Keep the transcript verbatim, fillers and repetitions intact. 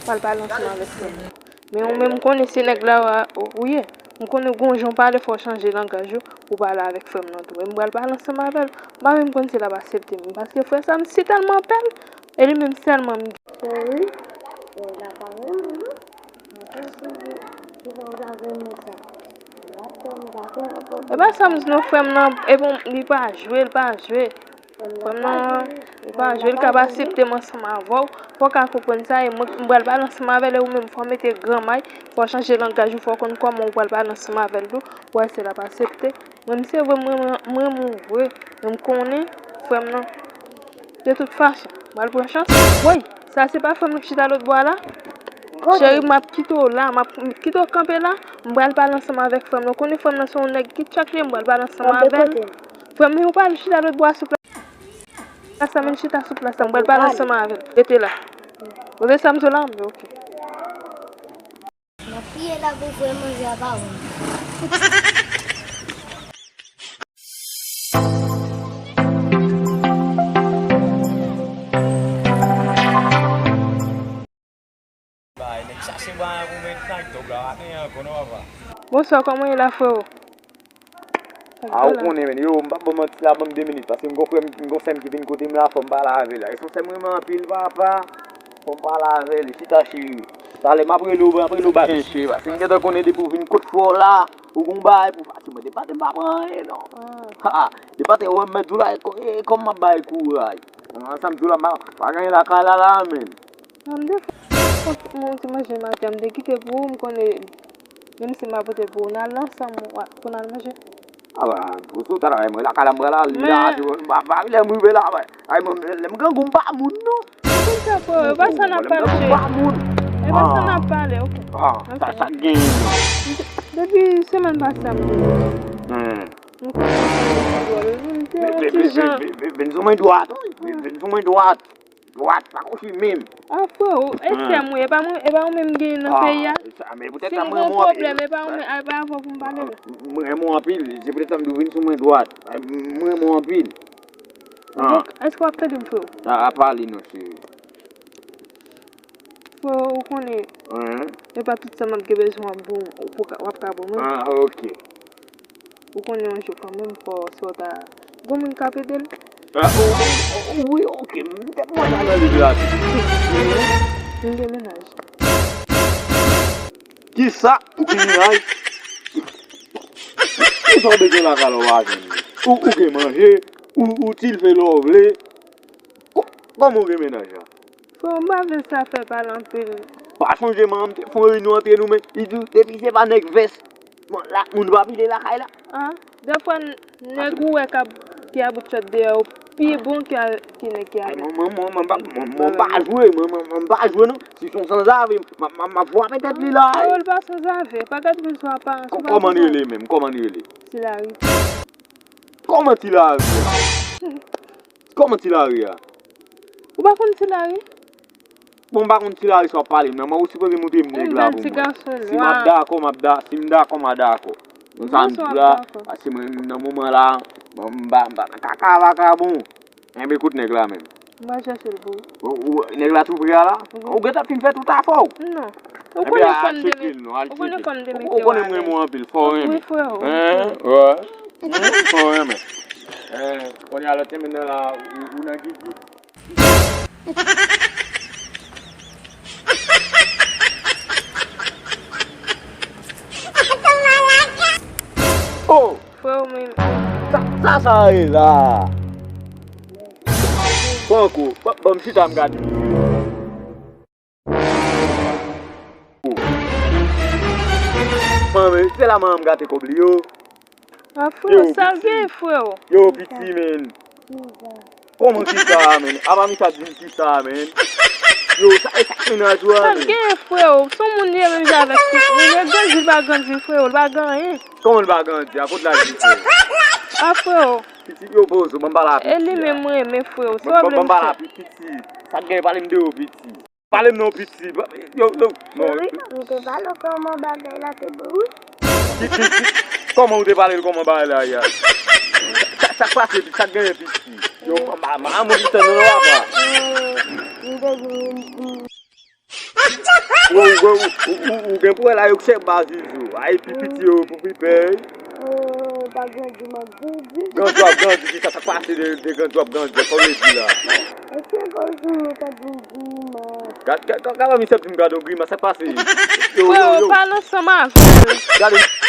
Pral pale ansanm avèk frè m. Men ou menm, m konnen se nèg la ou ye. M konnen gon jan w pale, fò w chanje langaj ou pou w pale avèk frè m nan tou. E m pral pale ansanm avè l. M pa menm konn si l ap aksepte m. Paske frè sa m si tèlman pè l, e li menm sèlman m gen. Cheri, e la pa renmen non. Mwen konn si li pa renmen sa. E pa sa m di non, frè m nan, e bon, li pa jwe, li pa jwe. Frè m nan, li pa jwe, li ka pa aksepte m ansanm avè w. Fò w ka konprann sa, e mwen, m pral pale ansanm avè l, e ou menm, fò w mete granmay, fò w chanje langaj ou, fò w konn kòman ou pral pale ansanm avè l tou, pou w wè si l ap aksepte. Mwen, m se vre, mwen, mwen, mwen renmen w vre, men m konnen, frè m nan, de tout fason, m pral pran chans. Woy, sa se pa frè m nan ki chita lòt bò a la? Cheri, m ap kite w la, m ap kite w kanpe la, m pral pale ansanm avèk frè m nan. Ou konnen frè m nan se yon nèg ki tchak li ye, m pral pale ansanm avè l. Frè m, men ou pral chita lòt bò a sou plas la, men chita sou plas la, m pral pale ansanm avè l. Rete la. Rete sa m di w la, men oke. M ap piye la pou frè manje a pa wè m. Bay, nèg chache bay pou met nan top la, pa gen ankò non, papa. Bonswa, kòman w ye la, freo? A, ou konnen, men, yo, m p ap ba w manti la, ban m de minit, paske m gon frè m, m gon sè m ki vin kote m la, fò m pale avè l la. E se yon sè m renmen anpil, papa, fò m pale avè l, chita, cheri. Talè, m ap rele w, m ap rele w, ba, cheri, paske m gentan konnen depi w vin kot frè w la, ou gon bagay pou fè, mwen, depi m pa pran anyen, non. Ha, depi w wè m mèt di w la, e kò-, e kòm m ap bay kouraj. Sa m di w la, m pa, pa gen anyen lakay la, la, men. Nan m de fwa, mwen ti manje maten, m te kite pou ou, m konnen, menm si m pa pote l pou ou, n al ansanm, w a, pou n al manje. A, ba, pou sou ta la, mwen lakay la, m pral ale la, tou, m pa, pa, lè m rive la, ba, ay, mwen, lè m grangou, m pa moun, non. Konsa, frè, e pa sa n ap pale, cheri. E pa sa n ap pale, oke. Ah, sa, sa k genyen? Depi semèn pase a, m te. Hmm. M konn sa, m te yon ti jan. Vin, vin, vin, vin sou mwen dwat, wi. Vin, vin sou mwen dwat. Dwat, pa kouchi menm. Ah, freo, e sè m wi, e pa mwen, e pa ou menm genyen nan peyi a. Ah, sa, men poutèt sa m renmen w anpil. Si m gen pwoblèm, e pa ou menm, e pa avè w pou m pale la. M renmen w anpil, se poutèt sa m di w vin sou mwen dwat. M renmen w anpil. Ah. Donk, èske w ap tande m, freo? Ah, pa pale non, cheri. Freo, ou konnen, e pa tout sa m ap gen bezwen w ap bon, w ap ka, w ap ka ban mwen. Ah, oke. Ou konnen yon jou kanmenm, fò, fò ta gon moun k ap ede l. Ah, o, o, o, wi, oke. M te mwen nan liv la tou. M gen mennaj. Kisa? Ou gen mennaj? Kisa w bezwen lakay la w pa jwenn li? Ou, ou gen manje, ou, ou itil fè lè w vle. Kò-, kòman w gen mennaj la? Freo, m pa vle sa fè pale anpil. Pa sonje manman m te fè yon reyinyon antre nou, men li di depi se pa nèg vès, bon, la, moun pa pile lakay la. Ah, dèfwa n-, nèg ou wè k ap, ki a bout chòt deyò yo pi bon ke, ke nèg ki avè l. Mwen, mwen, mwen, mwen pa, mwen, mwen pa jwe, mwen, mwen, mwen pa jwe non. Si se yon sanzave, m, m, m, m ap frape tèt li la. Freo, l pa sanzave, pa gad moun sou aparans ou pa konprann. Kòman li rele menm? Kòman li rele? Ti Lari. Kòman Ti Lari a? Kòman Ti Lari a? Ou pa konn Ti Lari? Bon, m pa konn Ti Lari sa w ap pale m nan, men ou sipoze montre m nèg la pou mwen. Si m ap dakò, m ap da-, si m dakò, m a dakò. Bon, sa m di w la, paske mwen, nan moman la, m pa, m pa nan kaka vakabon. Enben, kote nèg la menm? M pral chèche l pou ou. Ou, ou, nèg la tou pre a la? Ou gentan fin fè tout afè w? Non. Ou konnen fò m te met, ou konnen fò m te mete w alèz. Ou konnen m renmen w anpil, fò w renmen. Wi, freo. Hein? Wè. Fò w renmen. Hein, kounye a lòt semèn nan la, ou, ou nan gigi. Oh! Freo, men. Sa, sa, sa ye la? Franco, ba, ban m chita m gade. Manman, se la manman m gate kòb li yo. Ah, freo, sa gen, freo. Yo, piti, men. Kòman kisa, men? Apa Michad di m kisa, men? Yo, sa, e sa k mennaj ou a, men? Sa gen, freo. Se yon moun li ye menm jan avèk tout moun. Li grandi, li pa grandi, freo. Li pa gen anyen. Kòman li pa grandi? A kot laj li, freo? Ah, freo. Piti, yo, pozo, ban m pale a piti a. E li menm mwen renmen, freo. Se pwoblèm li fè. Ban m pale a piti. Sa k gen, pale m de yo, piti. Pale m non, piti. Yo, yo, non. Cheri, m te pale w kòman bagay la te bon, wi. Ki, ki, ki, kòman ou te pale l kòman bagay la ye a? Sa, sa k pase, sa k genyen, piti? Yo, ma, ma, ma, moun ki tann nou, papa. Ou gen pou wè la yo k chèba Zuzu. Ay, pi piti yo pou pi pè. Oh, pa grandi, m ap grandi. Grandi w ap grandi, ki sa, sa k pase de, de grandi w ap grandi, sa w vle di la? Èske w jwenn mwen k ap vin grimas? Gad, gad, gad, gad, misye ap di m gad yon grimas, sa k pase? Yo, yo, yo. Freo, pale ansanm avè l. Gade.